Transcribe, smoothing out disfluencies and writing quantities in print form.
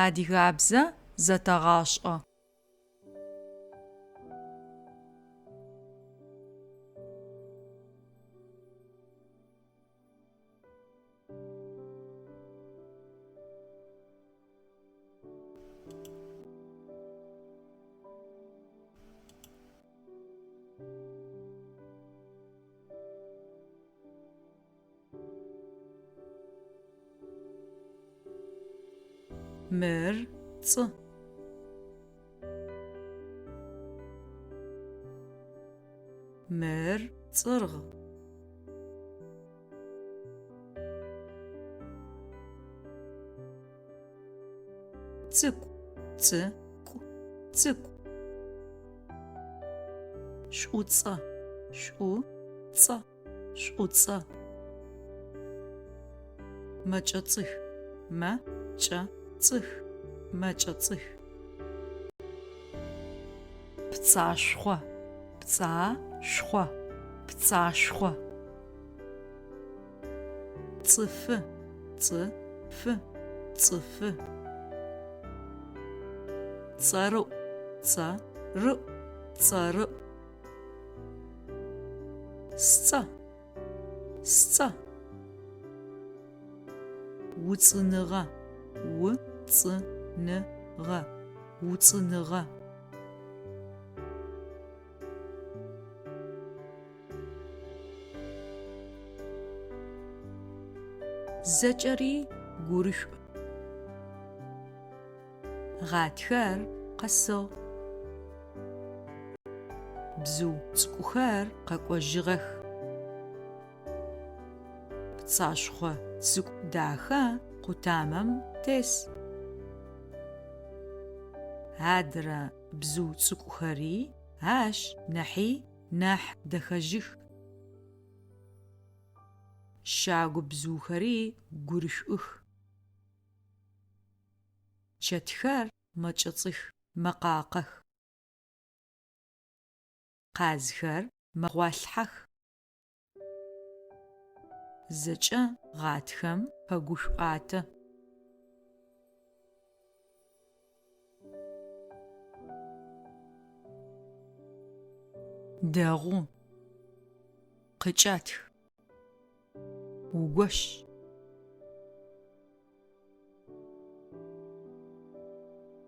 Адыгабзэ зэтэгъашӏэ. Мыр цӏы. Мыр цӏыргъ. Цӏыкӏу, цы, кӏу, цӏыкӏу. Шӏуцӏэ, шӏу, цӏэ, шӏуцӏэ. Мэкӏэцӏых, мэ, кӏэ, цӏых, мэкӏэцӏых. Пцӏашхъо, пцӏа, шхъо, пцӏашхъо. Цӏыфы, цӏы, фы, цӏыфы. Цӏэрыӏу, цӏэ, рыӏу, цӏэрыӏу. Сцӏэ, сцӏэ. Уцӏыныгъэ, у, цӏы, ны, гъэ, уцӏыныгъэ. Зэкӏэри гурышӏу. Гъатхэр къэсыгъ. Бзыу цӏыкӏухэр къэкӏожьыгъэх. Пцӏашхъо цӏыкӏу дахэ къутамэм тес. Адрэ бзыу цӏыкӏухэри ащ нахьи нахь дэхэжьых. Щагу бзыухэри гурышӏух. Чэтхэр мэкӏэцӏых, мэкъакъэх. Къазхэр мэгъуалъхьэх. Зэкӏэ гъатхэм пэгушӏуатэ. Дэгъу. Къыкӏэтх. Угощ.